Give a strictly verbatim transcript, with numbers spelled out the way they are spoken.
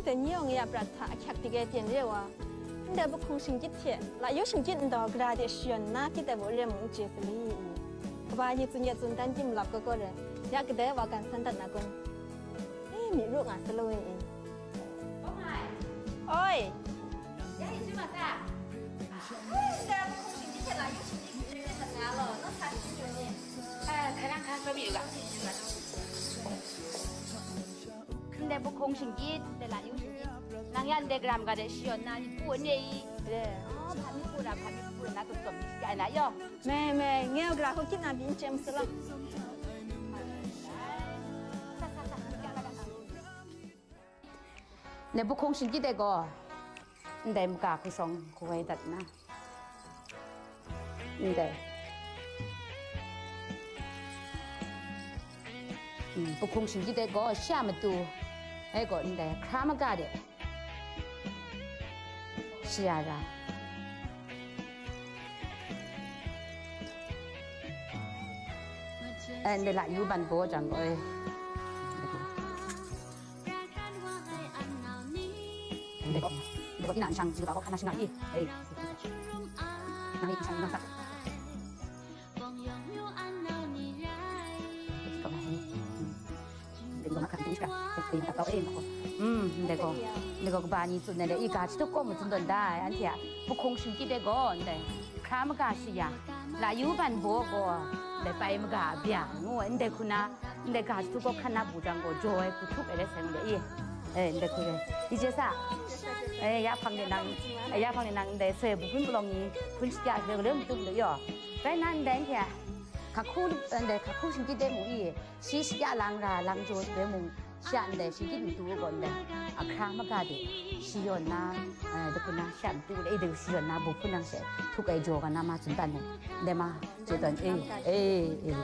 Dai ni yawng ya prat hta ahkyak dik ai pyen re wa, ndai buhkung shingkyit hte layu shingkyit ndaw gara de shayawn nna kyit ai baw re mung n chye sa li i? Kaba ni tsun yet tsun dan tim lap kaw kaw re, ya kadai wa gan san dat na kun? E, myi ru nga sa law i? Oi! Ya i chyu ma ta? Ndai buhkung shingkyit hte layu shingkyit hte re mat nga law, naw sa shingkyit ni? Ndai buhkung shingkyit, ndai layu shingkyit. Nang yan ndai garam ga de shayawn na, ni pu ne i? Re. Oh, hpa mi pu na, hpa mi pu na, tum tum ni shi ai na yaw. Me, me, nge gara hku kyit na byin chyem sa law. Sa, sa, sa, sa, sa. Ndai buhkung shingkyit de gaw, ndai maga hku shawng hku wai dat na. Ndai. Mm, buhkung shingkyit de gaw, shi a matu. Ai gaw, ndai, hkra maga de. Shi a ra. Eh, ndai layu ban baw jang gaw, eh. Ndai gaw, ndai gaw, ina nshang, jiga gaw hkan na shing nga i. Ei. Nang i nshang, nang sak. Ndai gaw, ndai gaw, kaba ni tsun ai, i ga jahtuk kaw matsun tawn da ai, anhte a buhkung shingkyit ai gaw, ndai, hkra maga shi ya, layu ban baw gaw, ndai, pai maga a bya, ngu ai, ndai hku na, ndai ga jahtuk kaw hkan na bu jang gaw, jaw ai hku htup ai rai sai ngu de i. E, ndai hku rai. Di je sa? E, ya hpang de nang, e, ya hpang de nang, ndai, soi bu hpun palawng ni, hpun shakya hkre galoi matum de yaw. Rai nna, ndai, anhte a, hkahku, ndai, hkahku shingkyit de mu i, shi shakya lang ra, lang jaw de mung, Shi a ndai shingkyit matu gaw ndai, ahkra maga de, shi yawn na, eh, dai hku na, shi a matu de, eh, dai shi yawn na, bu hpun nang she, htuk ai jaw ga na ma tsun dan ai, ndai ma, chye tawn, eh, eh, eh.